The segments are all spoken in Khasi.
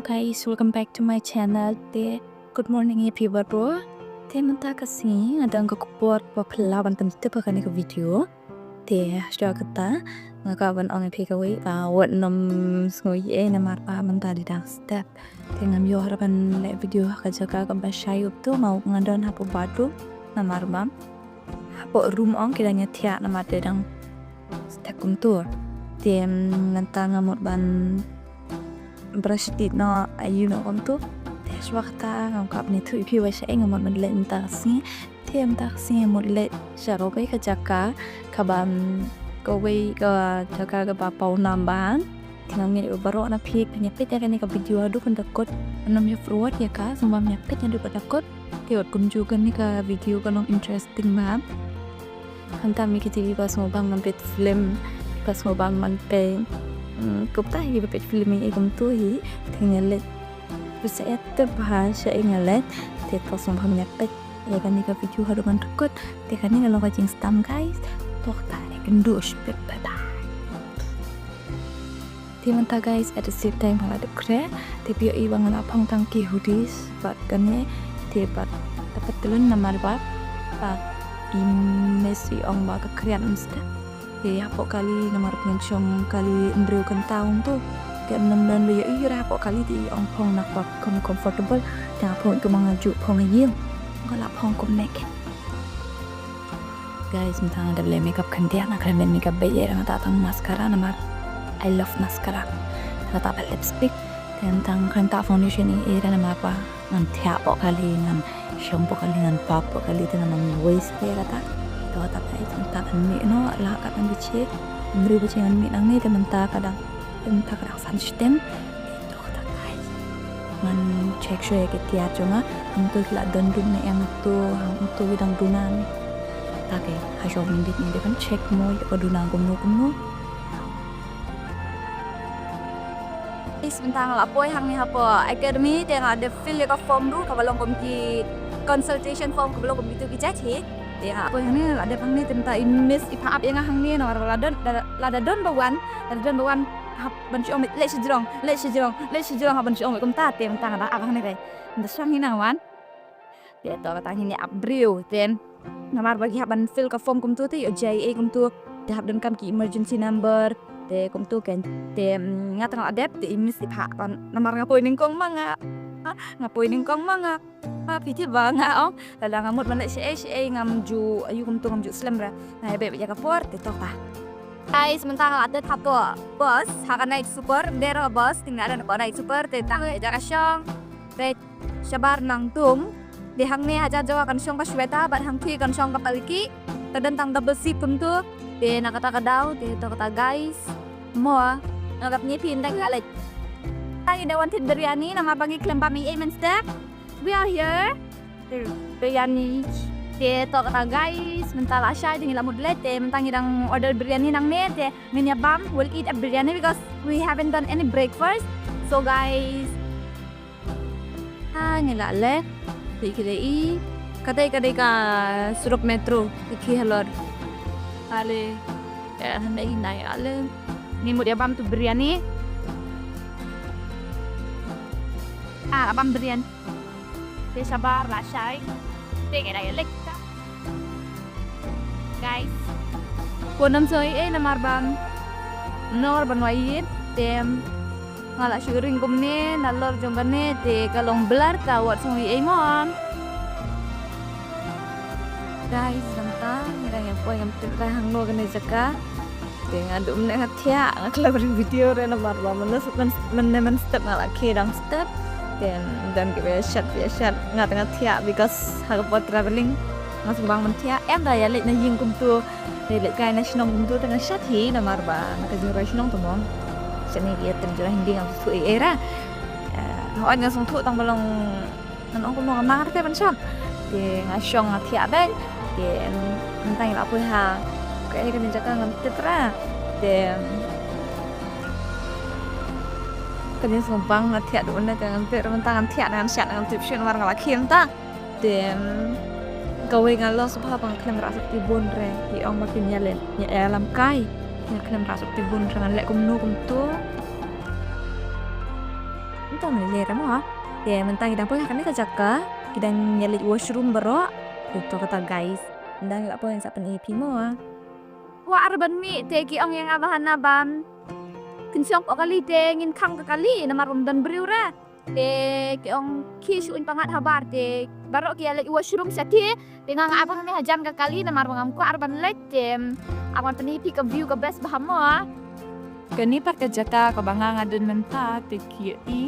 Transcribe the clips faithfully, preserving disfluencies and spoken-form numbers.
Guys, welcome back to my channel. Te good morning ïa phi baroh. Te mynta ka sngi nga don ka khubor ba phylla ban pyntip ha kane ka video. Te shuwa kata nga kwah ban ong ïa phi kawei, ah, wat nym sngew ïa ei namar ba mynta dei dang step. Te ngam ïoh ruh ban leh video ha ka jaka kaba shai kumto, nga, nga don hapoh bathroom namar ba hapoh room ong ki dang ïa thiah namar dei dang step kumto. Te mynta nga mut ban brush teeth noh, aïu noh kumto. Te shuwa kata ngam kwah ban ïathuh ïa phi ba shaei nga mut ban leit mynta ka sngi. Te mynta ka sngi nga mut leit sha kawei ka jaka kaba, mm, kawei ka jaka kaba pawnam bha. Te nga ngeit ba baroh na phi phin ïa peit ïa kane ka video haduh katta katta. Nym ïa forward ïa ka, sngewbha ïa peit haduh katta katta. Te wat kumjuh kane ka video ka long interesting bha. Hangta ma ki te kiba sngewbang ban peit film, kiba sngewbang ban peit, mm, kumta hi, kiba peit film ïa ei kumto hi. Te nga leit, phi sa ïathuh bha shaei nga leit. Te to sngewbha ïa peit ïa kane ka video haduh ban da kut. Te kane ka long ka jingsdang guys. To kata, ïakynduh shiphew, bye bye. Te mynta guys, at the same time nga la dep khreh. Te phi ïohi ba nga la phong tang ki hoodies bad kane, te bad da patlun namar ba, ba i miss i ong ba ka khriat mynstep. Te hapoh kali namar ba ngan shong kali hynriew kynta kumto. Te ym don ba ïohi re hapoh kali te i ong phong na ba kam comfortable. Te nga phong kumba nga ju phong ha ïing. Nga la phong kumne. Guys, mynta nga dep leh makeup khyndiat, nga khlem leh makeup beit, ïa nga tah tang mascara namar I love mascara. Nga tah pat lipstick, te mynta nga khlem tah foundation ïa ei re namar ba ngan thiah hapoh kali, ngan shong hapoh kali, ngan pap hapoh kali, te ngan ym waste ïa kata. To kata pat mynta ngan mih noh, la kat ngan bichi, hynriew baje ngan mih nangne, te mynta ka dang, te mynta ka dang san shiteng. Te to kata guys. Ngan check shuwa ïa ki tiar jong nga. Hangto ki la don duna ne em to, hangto ki dang duna ne. Ta ke ha shong mynta ngi dei ban check mo ïa ka duna kumno kumno. Guys, mynta nga la poi hangne hapoh academy, te nga dep fill ïa ka form ruh kaba long kum ki consultation form kaba long kum kitu ki jait hi. Te nga la poi hangne, la dep hangne, te mynta i miss i phah ap ïa nga hangne, namar ba la don, la, la da don ba wan, la da don ba wan. Hap ban shu ong leit shajrong, leit shajrong, leit shajrong, hap ban shu ong kumta, te mynta nga dang ap hangne te. Mynta shong hi nga wan. Te to kata ngi ap briew te. Namar ba ki hap ban fill ka form kumto te ïoh jia ei kumto. Te hap donkam ki emergency number te kumto kan. Te, mm, nga tang la dep te i miss i phah ap namar nga poi nyngkong ma nga. Nga poi nyngkong ma nga. Ha, phi tip ba nga ong lada nga mut ban leit shaei shaei ngam ju, aïu kumto ngam ju slem re. Nga ïa beh beh ïa ka por te to kata. Guys, mynta nga la dep hapoh bus, ha ka night super, dei ruh bus, te nga dei hapoh night super, te tang ïa jaka shong. Te shabar Nangtum, te hangne ha jaka kan shong ka Shweta, bad hangtei kan shong ka Palki, te don tang double seat kumto, te na kata ka daw, te to kata guys. Mo, nga kap ngi phin dang ka leit. Tang ïa da wan thit biryani, namar ba ngi khlem bam ei ei mynstep. We are here. Biryani. Te to kata guys, mynta la shai te ngi la mut leit te mynta ngi dang order biryani nangne te ngin ïa bam, we'll eat a biryani because we haven't done any breakfast. So guys, ha ngi la leh. Te ki dei i kadei kadei ka surok metro ki halor. Ale. Eh, handai nai ale. Ngi mut ïa bam tu biryani. Ah, bam biryani. Te shabar la shai. Te ngi dang ïa leit ta. Guys. Ko nam soi ei namar ban nor ban wai ïit. Te nga la shu ring kumne nalor jong kane te ka long blur ka wat sngewthuh ei mo. Guys, mynta ngi dang ïa poi ngam tip ra hangno kane jaka. Te nga duh mynne nga thiah, nga khlem ring video re namar ba mynne mynstep nga la khie dang step. Te don kiba ïa shat, ïa shat, nga te nga thiah because ha ka por travelling nga sngewbang ban thiah. Em da ïa leit na ïing kumto, da ïa leit kai na shnong kumto te nga shat hi namar ba na ka jingrwai shnong te mo. Shane ïa tem jrong Hindi ngam sngewthuh ei ei ra. Eh, hooid nga sngewthuh tang ba long ngan ong kumno nga mang te ban shong. Te nga shong nga thiah beit. Te mynta ngi la poi ha kaei kane jaka ngam tip ra. Te kane sngewbang nga thiah duh mynne te ngam tip ra mynta ngan thiah ngan shad ngan tip shuh namar nga la khie mynta. Te kawei nga los bha ba nga khlem rah sopti bun re. Ki ong ba kin ïa leh ïa lam kai. Nga khlem rah sopti bun re ngan leh kumno kumto. Mynta mynta leh leh mo ha. Te mynta ngi dang poi ha kane ka jaka, ngi dang ïa leit washroom baroh. Te to kata guys, mynta ngi la poi, ngan sa pyni ïa phi mo ha. Kwah ruh ban mih te ki ong ïa nga ba hana ban pynshong ka kali te ngin khang ka kali namar ym don briew re. Te ki ong ki shu un pyngngad habar te baroh ki ïa leit washroom shatei. Te nga nga ap hangne hajan ka kali namar ba ngam kwah ruh ban leit te. Ap ngan pyni ïa phi ka view ka best bha mo ha. Kane pat ka jaka kaba nga nga don mynta te ki ïohi.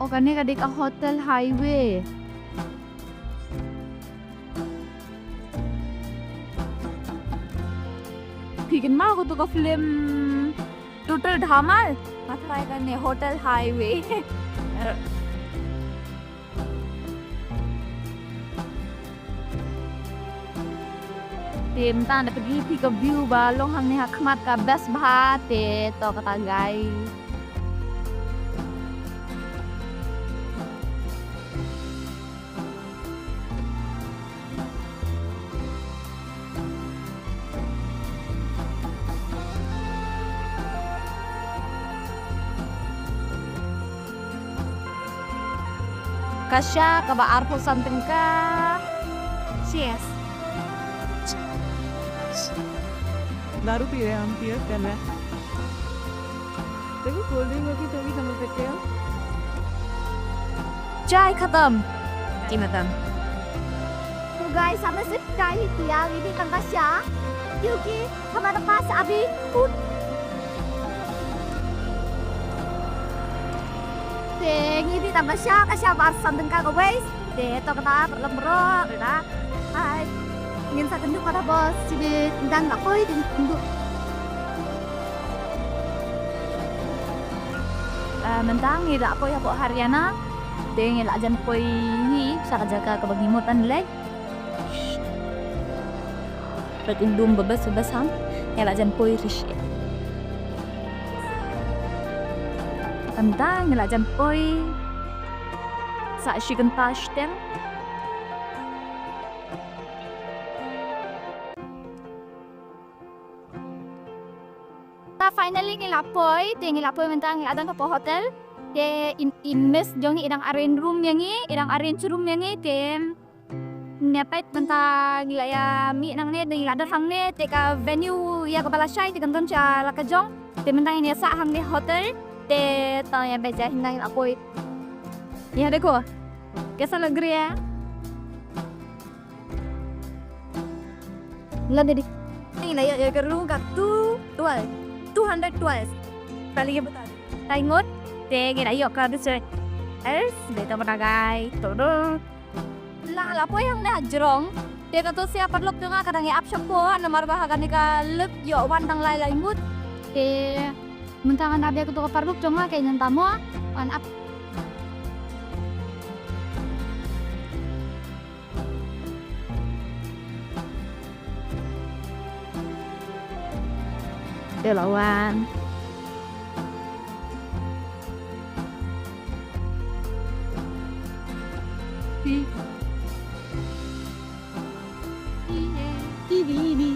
O kane ka dei ka Hotel Highway. Phi kynmaw kato ka film Total Dhamal? Nga tharai kane Hotel Highway. Te mynta da pynri phi ka view ba long hangne ha khmat ka best bha te to kata guys. Ka sha kaba arphew san tyngka. Cheers. दारू पी रहे हैं हम, पियर कर रहे हैं। देखो, कोल्ड ड्रिंक होगी तो भी समझ सकते हो। चाय खत्म। Tea खत्म। तो गाइस, हमें सिर्फ चाय ही पिया, अभी भी तंग का चाय, क्योंकि हमारे पास अभी फूड Te ngi dei tang ka sha, ka sha ba arphew san tyngka ka wei. Te to kata paralok baroh ruh da. Hai. Ngin sa kynduh pat haba shu dei dang la poi te kynduh. Ah, mynta ngi la poi hapoh Haryana. Te ngi la jan poi hi sha ka jaka kaba ngi mut ban leit. Peit ïa u dum ba best ba best ham. Ngi la jan poi rish. Mynta ngi la jan poi. Sa shi kynta shiteng. Ta finally ngi la poi, te ngi la poi mynta ngi la don hapoh hotel. Te i, i miss jong ngi i dang arrange room ïa ngi, i dang arrange room ïa ngi, te Ngi peit mynta ngi la ïa mih nangne, ngi la don hangne, te ka venue ïa kaba lashai te kan don sha la ka jong. Te mynta ngi ïa sah hangne hotel, te tang ïa beja hynda ngi la poi. ये देखो, कैसा लग रहा है? Ngi la ïoh ïa ka room ka two twelve, two hundred twelve. Pali ka bata. Lai ngut, te ngi la ïoh ka bata. Es, dei ta bata gai. To do. La, la poi hangne ha jrong. Te kato sha paralok jong nga ka dang ïa ap shapoh namar ba ha kane ka lep ïoh wan tang lai lai ngut. Te mynta ngan ap ïa kato ka paralok jong nga ka ïa ngan ta mo. Wan ap. Te la wan. Pi. Pi, pi, pi, pi.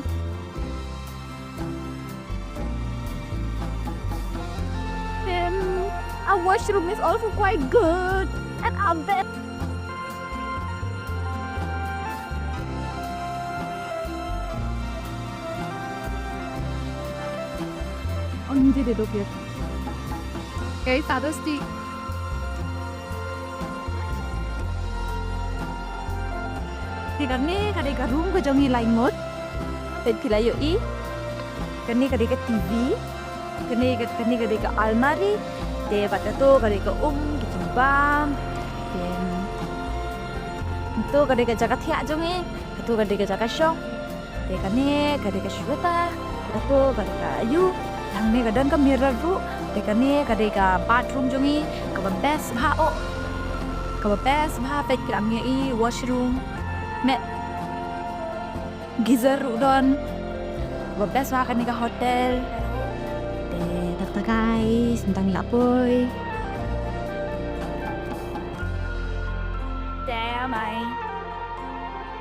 And our washroom is also quite good. And our bed. Oh, you did it, okay. Okay, Father's Day. Te kane ka dei ka room ka jong i lai ngut. Te phi la ïohi. Kane ka dei ka T V. Kane ka, kane ka dei ka almari. Te bad kato ka dei ka um, ka jingbam. Te kato ka dei ka jaka thiah jong i. Kato ka dei ka jaka shong. Te kane ka dei ka sweater, kato ka dei ka ayu, hangne ka don ka mirror ruh, te kane ka dei ka bathroom jong i, kaba best bha oh. Kaba best bha peit khlem ngi i washroom. Met geyser ruh don. Kaba best bha kane ka hotel. Te Guys, mynta ngi la poi. Te mynta,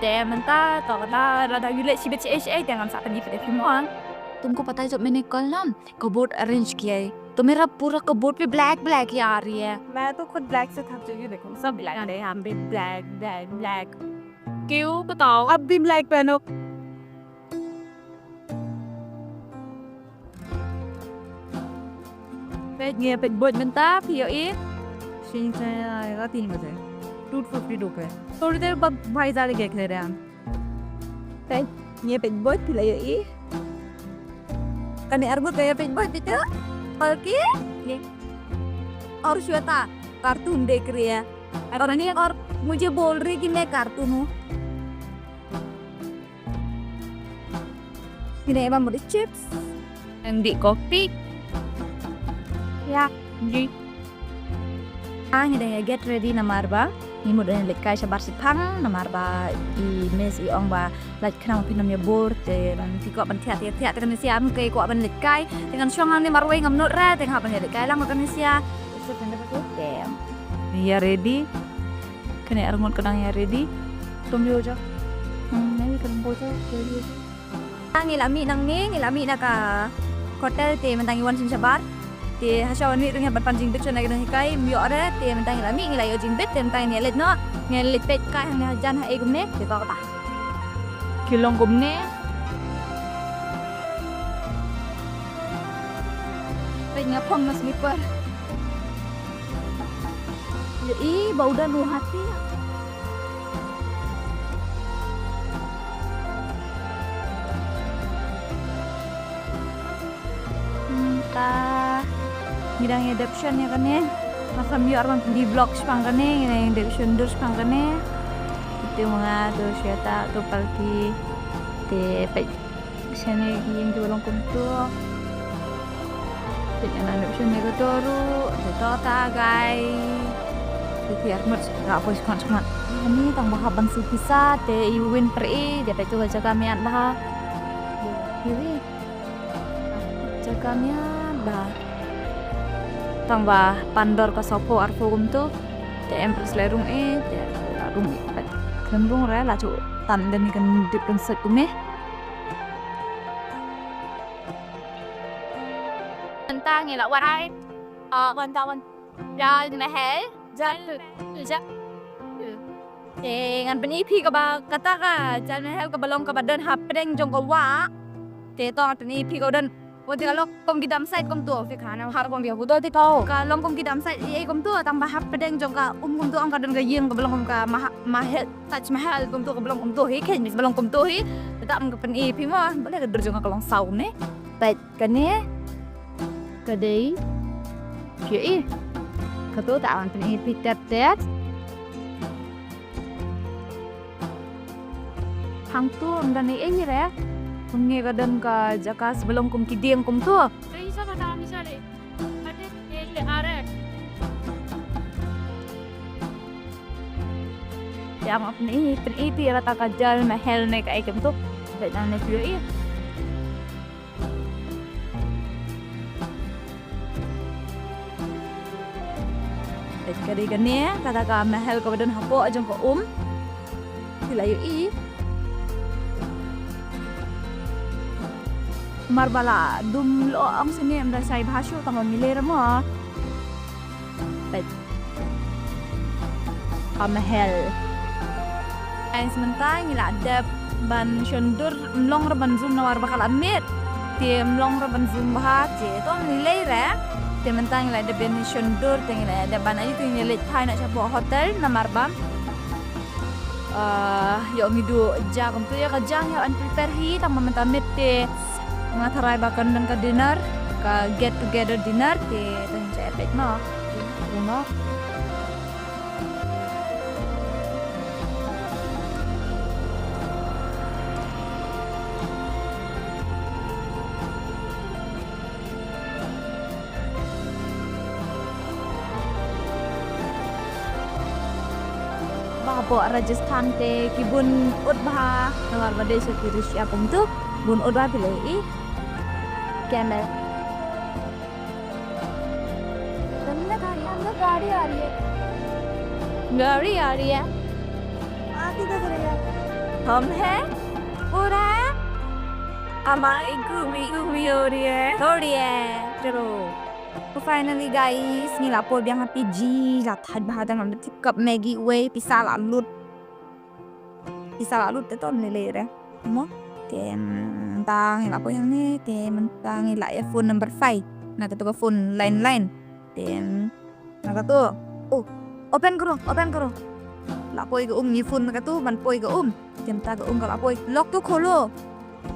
te mynta to kata lada u leh shibit shaei shaei te ngam sah pyni phi da phi mo. तुमको पता है जब मैंने कल ना कबर्ड अरेंज किया है तो मेरा पूरा कबर्ड पे ब्लैक ब्लैक ही आ रही है। मैं तो खुद ब्लैक से थक चुकी हूँ, देखो सब ब्लैक आ रहे हैं यहाँ पे, ब्लैक ब्लैक ब्लैक। क्यों बताओ? अब भी ब्लैक पहनो। Peit ngi peit buit mynta phi ïohi. Shin sa ya ka tin ka te. Two fifty rupees. Thodi dear bad bhai jale ke khle rahe hain. Peit ngi peit buit phi la ïohi. Kane arngut ka ïa peit buit phi tu. और के? ये। और श्वेता कार्टून देख रही है। और नहीं, और मुझे बोल रही कि मैं कार्टून हूँ। Ngi dang ïa bam bad chips. Nang dih kopi. Ïa. Ji. Ah, ngi dang ïa get ready namar ba ngi mut dang leit kai shabar shipang namar ba i miss i ong ba lait khnang phin ym ïa bor te nang phi kwah ban thiah thiah thiah te kane sha ngi kwah ban leit kai te ngan shong hangne marwei ngam nud re te nga ban ïa leit kai lang kane sha. Ïa ready. Kane arngut ka dang ïa ready. Tum ïoh ja. Hmm, ngi kan bo ja. Ngi la mih nangne, ngi la mih na ka hotel te mynta ngi wan shisha shabar. Te hashwa wan mih ruh ngi hap ban pan jingbit sha na ki dang hikai, ym ïoh re, te mynta ngi la mih ngi la ïoh jingbit, te mynta ngi leit noh, ngi leit peit kai hangne hajan ha ei kumne, te to kata. Ki long kumne. Peit nga phong na slipper. Ïa i ba u don u hati. Hmm, ta ngi dang ïa dep shen ïa kane. Nga sam ïoh ban pynti vlog shaphang kane, ngi dang ïa dep shen dur shaphang kane. Itu ma nga tu Shweta tu Palki. Te peit. Shane ki ïing kiba long kumto. Te ïa nang dep shane kato ruh. Te to ta guys. Te ki arngut ka poi shkmat shkmat. Ani tang ba hap ban siew pisa te i win pre. Te peit tu ka jaka miat bha. Iwi. Jaka miat bha. Tang ba pan dor ka sopho arphew kumto. Te em pres le rung e. Te la rung e. Peit. Kan rung re la chu tan den ni kan dip kan set kumne. Mynta ngi la wan ai. Ah, wan ta wan. Jal Mahal. Jal. Jal. Te ngan pyni phi kaba kata ka Jal Mahal kaba long kaba don hapdeng jong ka wah. Te to ngan pyni phi kaba don. Wan te ka long kum ki dump site kumto phi khana har kum phi kumto te ka. Ka long kum ki dump site ei kumto tang ba hapdeng jong ka um kumto ong ka don ka ïing kaba long kum ka maha-, mahal. Taj Mahal kumto kaba long kumto hi, khein kaba long kumto hi. Te ta ka pyni phi mo, bale ka dur jong ka long saw ne. Peit kane. Ka dei. Phi ïohi. Kato ta wan pyni phi ter ter. Hangto ym don ei ei re. Kumne ka don ka jaka sba long kum ki dieng kumto. Ei sa ka ta mi sa le. Ate ei le are. Te nga pyni, pyni phi ïa kata ka Jal Mahal ne kaei kumto. Peit nangne phi ïohi. Peit ka dei kane, kata ka mahal kaba don hapoh jong ka um. Phi la ïohi. Mar ba la dum lyoh ong sini em da shai bha shuh tang ba mih lei re mo. Peit. Ka mahal. Guys, mynta ngi la dep ban shon dur, ym long re ban zoom namar ba ka la miet. Te ym long re ban zoom bha, te to ym lei re. Te mynta ngi la dep ban shon dur, te ngi la dep ban ïa, te ngi leit phai noh shapoh hotel namar ba Ah, ïoh ngi duh ja kumto ïa ka ja ngi hap ban prepare hi tang ba mynta miet te nga tharai ba kan don ka dinner, ka get together dinner te tang ja peit mo. Mo. Ba hapoh Rajasthan te ki bun ut bha, namar ba dei sha ki rish ïa kumto, bun ut bha phi la ïohi. Camel. अंदर गाड़ी आ रही है। गाड़ी आ रही है। आती तो रही है। हम हैं पूरा हमारी घूमी घूमी हो रही है, हो रही है। चलो। तो finally guys, ngi la poi biang ha P G, la thait bha, dang ngam tip kap Maggie wei, pisa la lut. Pisa la lut te to ne le re. Mo. Te mynta ngi la poi hangne, te mynta ngi la ïa phone number five. Na katu ka phone line line. Te na katu. Oh, open karo, open karo. La poi ka um, ngi phone na katu ban poi ka um. Te mynta ka um ka la poi. Lock to kholo.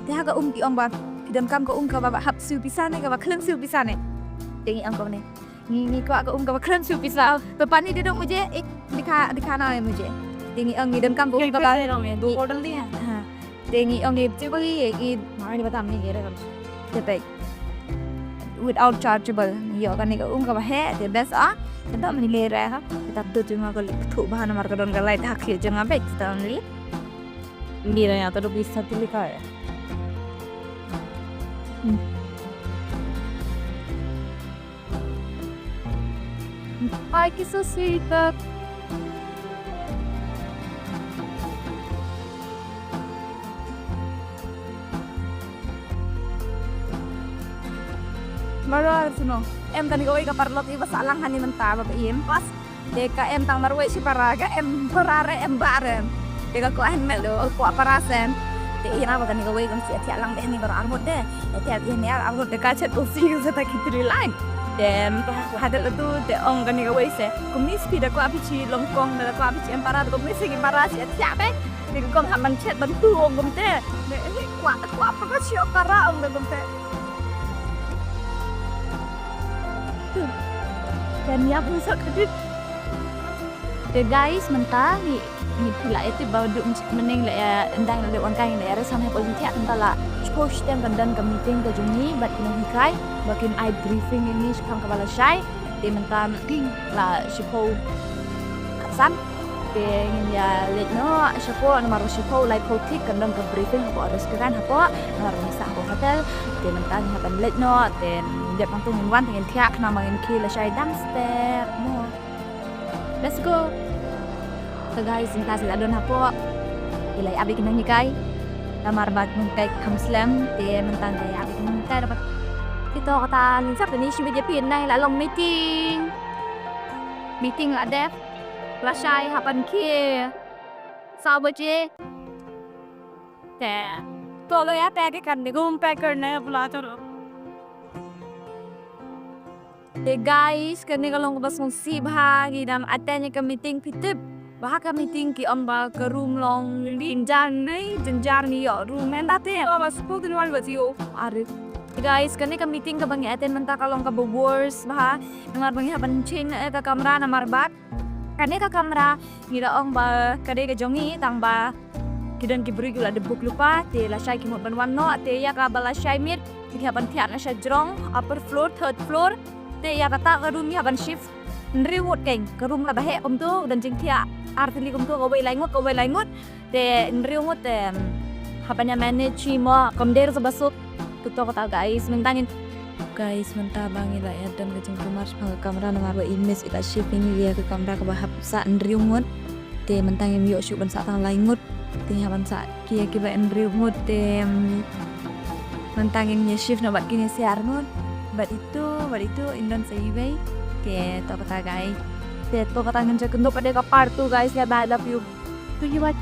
Te ha ka um ki ong ba phi donkam ka um kaba hap siew pisa ne, kaba khlem siew pisa ne. Te ngi ong kane. Ngi, ngi kwah ka um kaba khlem siew pisa. तो पानी दे दो मुझे, एक दिखा, दिखाना है मुझे. Te ngi ong ngi donkam ka um kaba, दो बॉटल दिए हैं. Ha. Te ngi ong ngi, ये, ये, ये, नहीं पता, हमने ये रखा. Te peit. Without chargeable. Ïoh kane ka um kaba heh, te best ah. Te to mynta ngi le re ha. Te to tu ma ka lip thuh bha namar ka don ka light ha khlieh jong nga beit. Te to ngi le. Mira, यहाँ तो रुपीज थर्टी लिखा है. Ay, qué sosita. Mara suno. Em kane kawei ka paralok iba sah lang hangne mynta ba im. Pas. Te ka em tang marwei shi para, ka em para re, em ba re. Te ka kwah handmade, ka kwah para sen. Te ïa na ba kane kawei kam shu thiah lang beit hangne baroh arngut de. Te thiah beit hangne ar arngut de ka chet u si ka sa ta ki three line. Te hadien latu te ong kane kawei se. Kumne shu da kwah phi shi longkong, da kwah phi shi em para, kumne shu ki para shu thiah beit. Te ka kong hap ban chet ban tu ong kumte. Te kwah, kwah para shi para ong de kumte. Kan ïa pun sa kredit. Te guys, mynta ngi, ngi phi la ïa tip ba u Duh Mynshuwa mynne la ïa, ynda la dep wan kai la ïa resign hapoh jingthiah, mynta la shiphew shiteng kan don ka meeting ka jong ngi bad ki nonghikai ba kin ai briefing ïa ngi shaphang kaba lashai. Te mynta la shiphew khatsan. Te ngin ïa leit noh shapoh namar shiphew laiphew thik kan don ka briefing hapoh restaurant hapoh, namar ngin sah hapoh hotel. Te mynta ngi hap ban leit noh, te dep nangta ngin wan te ngin thiah khnang ba ngin khie lashai dang step mo. Let's go. Te guys, mynta sa la don hapoh. Ngi la ïa ap ïa ki nonghikai. Namar ba ki nonghikai kham slem, te mynta ngi la ïa ap ïa ki nonghikai dapat. Te to kata ngi sah te ngi shim ïa phi, ngi la long meeting. Meeting la dep. Lashai hap ban khie saw baje. Te to lo ya te ki kan ni gum pe kar ne bula to. Te guys, kane ka long kaba sngewsih bha, ngi dang attend ïa ka meeting, phi tip ba ha ka meeting ki ong ba ka room long jynjar ne jynjar, ngi ïoh room ynda te. Ba shu tin wan ba shu are. Guys, kane ka meeting kaba ngi attend mynta ka long kaba worst bha. Namar ba ngi hap ban change ïa ka kamra namar ba kane ka kamra ngi la ong ba ka dei ka jong ngi, tang ba ki don ki briew ki la dep book lypa, te lashai ki mut ban wan noh, te ïa kaba lashai miet ki hap ban thiah noh sha jrong, upper floor, third floor. Te ïa kata ka room ngi hap ban shift hynriew ngut keiñ, ka room kaba heh kumto, don jingthiah ar tylli kumto, kawei lai ngut, kawei lai ngut. Te hynriew ngut te hap ban ïa manage shi mo, kam dei ruh sa ba suk. Te to kata guys, mynta ngin, guys, mynta ba ngi la ïa don ka jingkulmar shaphang ka kamra namar ba i miss i la shift ïa ngi ïa ka kamra kaba hap sah hynriew ngut. Te mynta ngim ïoh shuh ban sah tang lai ngut. Te ngi hap ban sah ki ïa kiba hynriew ngut te, mm, mynta ngin ïa shift noh bad kine shi ar ngut. Bad itu, bad itu, in don sa iwei. Te to kata guys. Te to kata ngin sa kynduh pat ïa ka part two guys, ïa ba, I love you. To you what?